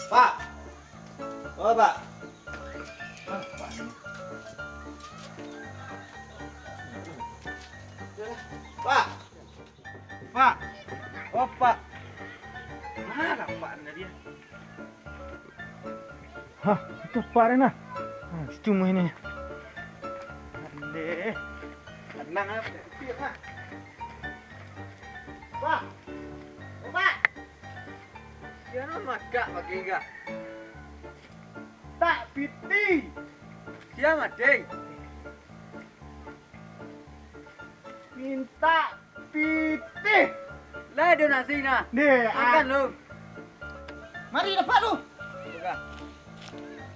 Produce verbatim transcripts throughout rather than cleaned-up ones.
Pak. Oh, Pak. Ah, Pak. Pak. Pak. Oh, Pak. Mana Pak tadi, ya? Hah, itu Pak Ren lah. Ah, situ mah ini. Andeh. Tenang lah, Pak. Pak. Oh, Pak. Sia nan makak pagi ko? Tak piti. Sia mati. Mintak pitih. Lah ado nasi nah. Deh, makan ah. Lu. Mari dapat lu. Buka.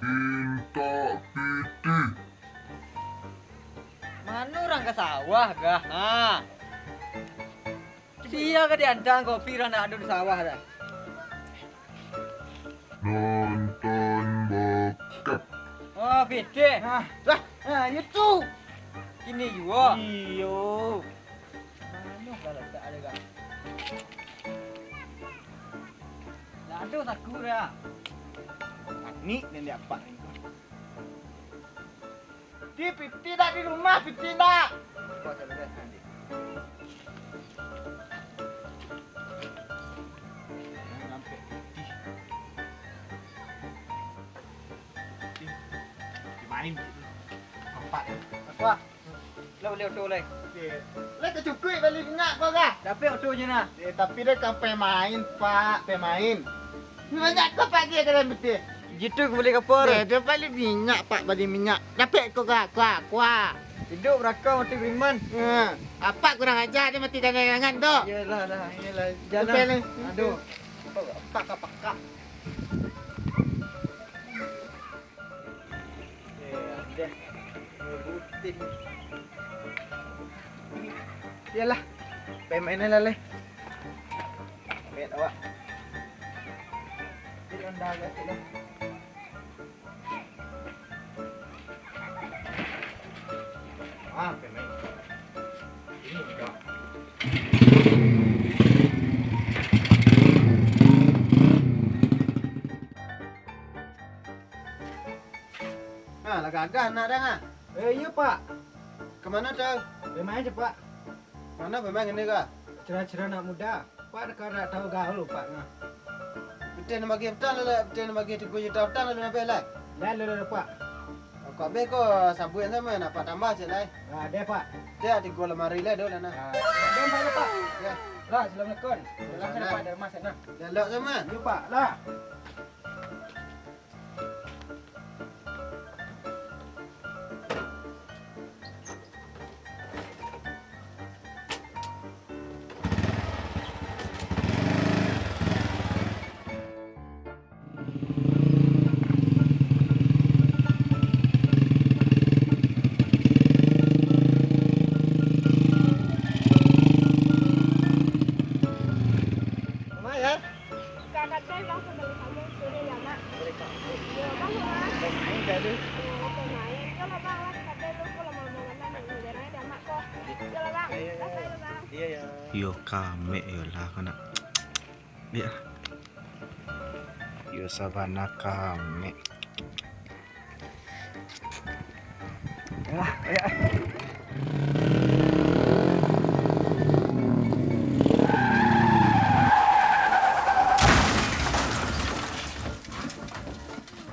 Mintak pitih. Mano urang ka sawah gah? Ha. Sia ka diantang kopi urang nak ado di sawah dah. Nonton bokep. Oh, pitih. Nah, lah, nah, itu. Kini juo. Iyo. Mano lah letak ada, Kak? Lah, ado saku dah. Panik nan di apak ni. Di piti dak di rumah, piti dak? Kok ada dah, nanti. Sampai piti. Piti. Dimain piti. Nampak ya? Apa? Lah bali oto lai. Okey. Lah tacukuik bali minyak ko kah? Dapek oto je nah. Eh, tapi dah ka pai main, Pak, pai main. Minyak ko pagi ka dalam pitih. Jitu ka bali kapal. Eh, dah bali minyak, Pak, bali minyak. Dapek ko kah? Kuah, kuah. Hidup raka mati beriman. Ha, Apak kurang aja, dia mati dagangan tu. Iyalah, lah. Iyalah. Jalan. Aduh. Pakak, pakak. Eh, dah. Rutin. Iyalah. Pemainnya lah, leh. Pet awak. Pet anda agak sikit lah. Ah, pemain. Ini enggak. Ha, lah gagah anak dang, ah. Eh, iyo, Pak. Ka mano tu? Pemain je, Pak. Mano pemain ini, kah? Cira-cira anak muda. Pak, ka dak tahu gaul, Pak, nah. Pitih nan bagi petang lah, pitih nan bagi tigo juta petang lah, nabeh lah. Lah, lah, lah, Pak. Kok abih ko sabuik samo, nak Pak tambah cek lai. Ah, deh, Pak. Cek tigo lamari lah, deh lah, nah. Ah, deh, Pak, lah, Pak. Ya. Lah, assalamualaikum. Salam, Pak, dari Mas, nah. Jalok samo. Yo, Pak, lah. Lumayan. Ka kadai bang, sabali sajo, sudah ya, Mak. Iyo, bang, Mak. Iyo, bang, main. Iyo lah, bang, lah, ka kadai lu, ko lah malam-malam, jarang ada Mak ko. Iyo lah, bang. Iyo, iyo, iyo. Dah, bye, bang. Iyo, iyo. Yo, kamek yo lah, ko nak. Yo. Yo, sabana kamek. Alah, ayo.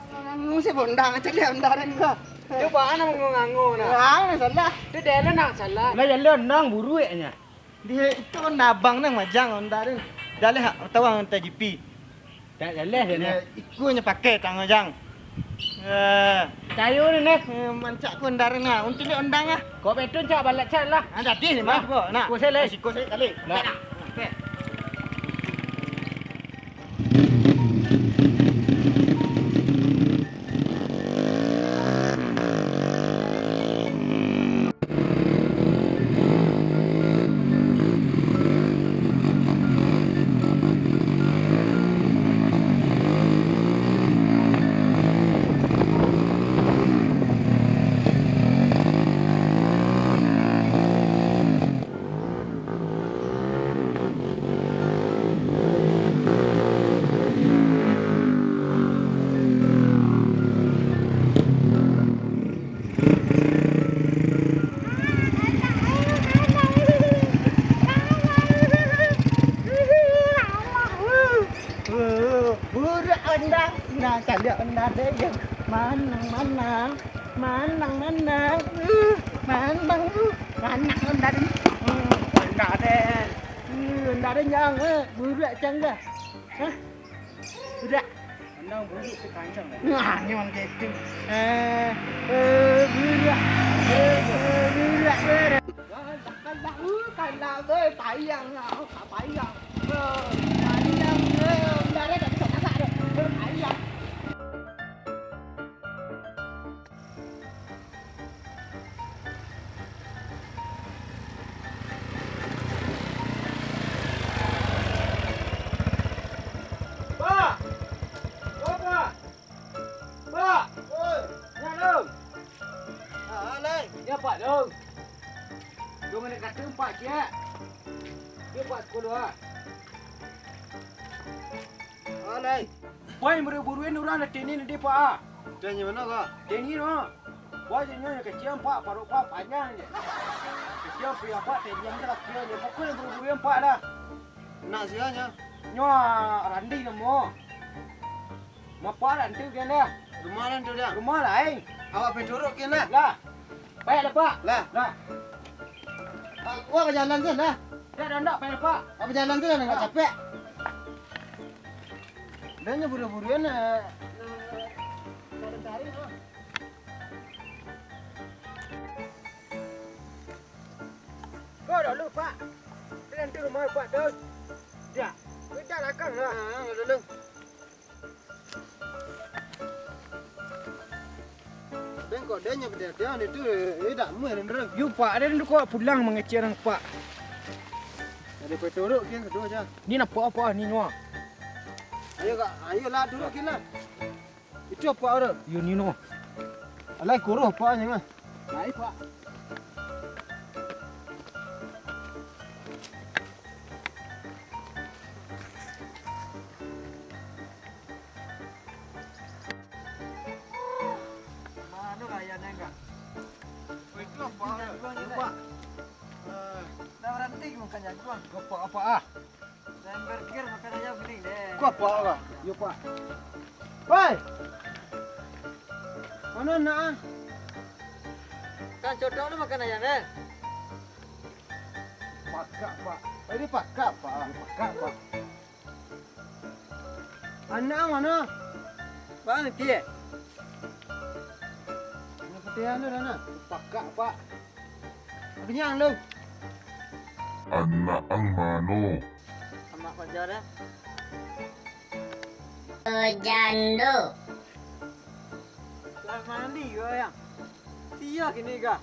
Nganggu si bondang, cak dia ondaran ko. Tu baa nak mangango-ngango nak? Ah, salah. Tu dia lah nak salah. Lah, jalan nang buruaknya. Dia itu kan abang nang majang Honda tu. Dah leh, tahu Honda G P. Tak jaleh dia ni. Dia ikutnya pakai tang majang. Eh. Tayo ni, nah. Eh, mancak ku Honda ni, nah. Untuak ni Honda lah. Kok betul cak balak cak lah. Ah, jadi ni, Mas, kok. Nah. Kau saya leh. Siko saya kali. Nah. Nah. Oke. Nah, nah, caliak banda den. Manang, manang. Manang, manang. Uh, manang, uh. Manang banda den. Hmm, banda den. Uh, banda den jang, eh. Buruak cang dah. Hah? Buruak. Manang buruak tu kancang dah. Nah, nyo mah gitu. Eh, eh, buruak. Eh, eh, buruak, buruak. Kalah, uh, kalah, eh, payang lah, oh, payang. Eh, payang, eh, banda den tak bisa masak deh. Eh, payang. Pak! Oh, Pak! Pak! Oi! Nyak dong! Ah, lai. Yo, Pak, dong. Dong, nak kata Pak ciek. Yo, Pak, sepuluh ah. Ah, lai. Pai buru-buruan urang lah tini nanti, Pak, ah. Tini mano, Kak? Tini no. Wah, nyo, nyo kecil, Pak, paruik, Pak, panjang je. Kecil, pia, Pak, tini yang kecil, Pak. Pokoknyo buru-buruan, Pak, lah. Nak sia nyo? Nyo, ah, Randi namo. Mapa Randi, kian dah? Rumah Randi dah. Rumah lain. Awak pai turuk, kian dah? Lah. Pai lah, Pak. Lah. Lah. Ah, wah, bajalan sen lah. Dah, dah, ndak, pai lah, Pak. Awak bajalan sen lah, ndak capek. Dah nyo buru-buruan, eh, cari-cari, ah. Ko dulu, Pak. Nanti rumah Pak tu. Ya. Kita lakang lah. Ah, dulu. Bengkok deh nyo padiah-padiah ni tu, eh, dak muah, Rendra. Yo, Pak, ada tu kok pulang mangecek urang, Pak. Ada peturuk kian kedua aja. Ni napa apa ni nyo? Ayo, Kak, ayo lah, duduk kian lah. Itu apa ada? Yo, ni no. Alai kuruh apa nyo mah? Baik, Pak. Mano lah ayah nengah? Itu apa? Lupa. Dah baranti makan jaguang. Apa, apa ah? Dah berpikir makan ayam gini deh. Kau apa ah? Yo, Pak. Hei! Mano nak ah? Kan codong tu makan ayam deh. Pakak, Pak. Eh, ini pakak, Pak. Pakak, Pak. Anak ang mano? Bang, nanti eh. Anak putihan tu dah nah. Pakak, Pak. Kenyang lu. Anak ang mano? Amak pajar eh. Jando. Lah mandi ko, Yang. Sia kini ka.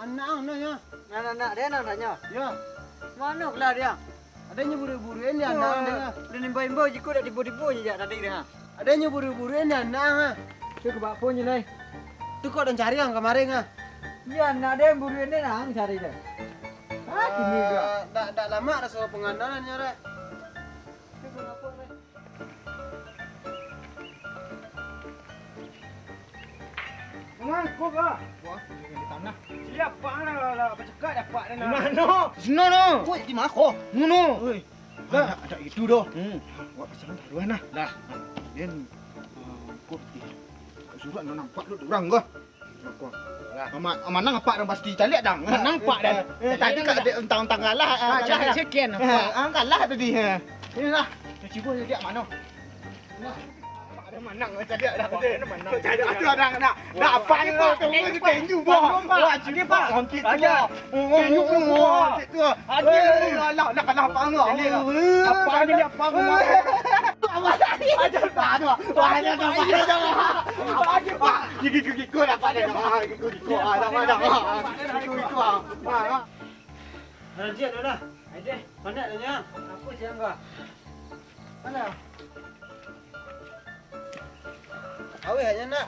Anak ang no nyo. Nan anak den nan tanyo. Yo. Mano lah dia? Ado nyo buru-buru ni anak ang den ah. Den imbau-imbau jiko dak tibo-tibo nyo jak tadi den ah. Ado nyo buru-buru ni anak ang ah. Tu ka baa nyo lai? Tu kok den cari ang kamarin ah. Iyo anak den buru ni ang cari den. Ah, kini ka. Dak, dak lamak raso panganalan nyo deh. Tu ka baa lai? Mangko ka? Wah, di tanah. Siap, Pak, lah, lah, lah, bacakak dah, Pak, dah, nah. Di mano? Di sino, no. Kok di mano? Mano? Oi. Dah. Anak, anak itu doh. Hmm. Wak pasang taruah nah. Dah. Nah, den, eh, kok di surat nak nampak tu orang ka? Lah. Ama-, manang apak dang pasti caliak dang. Manang apak dang. Eh, eh, tadi eh, ka dek entang-entang kalah, ah, kalah. Caliak sekian, eh, apak. Ah, kalah tadi, eh. Inilah. Cubo caliak mano? Nah. Apak dang manang, caliak dang. Apak dang manang. Caliak tu dang, nak. Nak apak ni, Pak. Tunggu tu tenju, Pak. Wah, caliak, Pak. Angkit tu, Pak. Tenju, Pak. Angkit tu. Aduh. Eh, alah, nak kalah apak ni. Apak ni, apak ni. Aduh, aduh, aduh, aduh, aduh. Gigi, gigi, gigi, apak ni. Rajin tu lah. Ada. Mana dah nya? Apa siang kau? Mana? Aweh aja nak.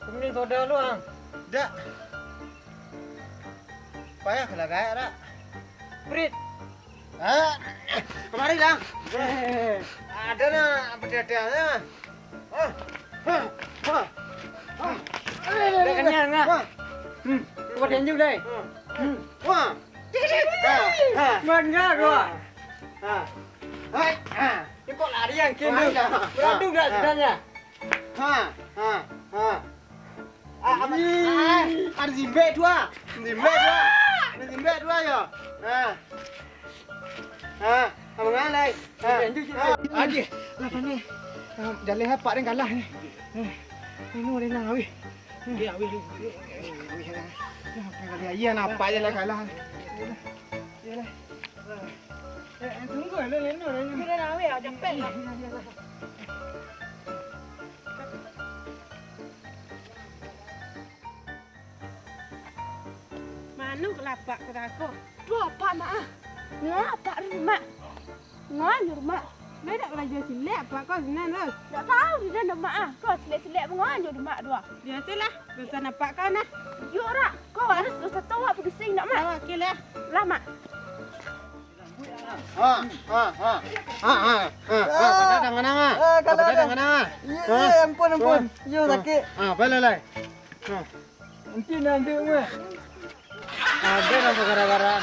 Kuning soda lu ang. Dak. Payah lah gaek dak. Prit. Ah, kemari lah. Eh. Ada nak apa dia ada. Dah kenyang ah. Hmm. Kuat yang juga. Hmm. Wah. Ha, ha. Mangga gua. Ha. Hai, ha. Kok lari angkin tu? Mana? Beratung tak sebenarnya? Ha, ha, ha. Ah, apa? Ih, ah, ada zimbek tu ah. Zimbek tu ah. Ada zimbek tu ah yo. Ha. Ha, apa ngalai? Ha. Zimbek tu, zimbek. Ha. Aduh, lah panas. Ah, dah leh apak den kalah ni. Eh, minum den lah, weh. Iya, weh, weh. Iya, apak je lah kalah. Iyalah. Eh, eh, tunggu lah, Leno, Leno. Sudah lah, weh, capek lah. Mano kalapak ko tako? Duh, apak, Mak, ah. Ngapa, Mak? Nganu, Mak. Lai dak balajar silek, apak ko sinan tu? Dak tahu di dalam, Mak, ah. Ko silek-silek manganu, Mak, duh. Biasolah, urusan apak ko nah. Yo, rak. Ko harus dosa tu, Mak, pusing dak, Mak? Oh, oke lah. Lah, Mak. Ha, ha, ha. Ha, ha, ha, ha. Ah. Pada tangan, ah. Ah, kalau Pada ada. Tangan, ah. Iya, Ha? iya, ampun, ampun. Ha? Iya, Ha? Sakit. Ha, balik lai. Ha. Nanti nanti, Mak. Ada apa gara-gara?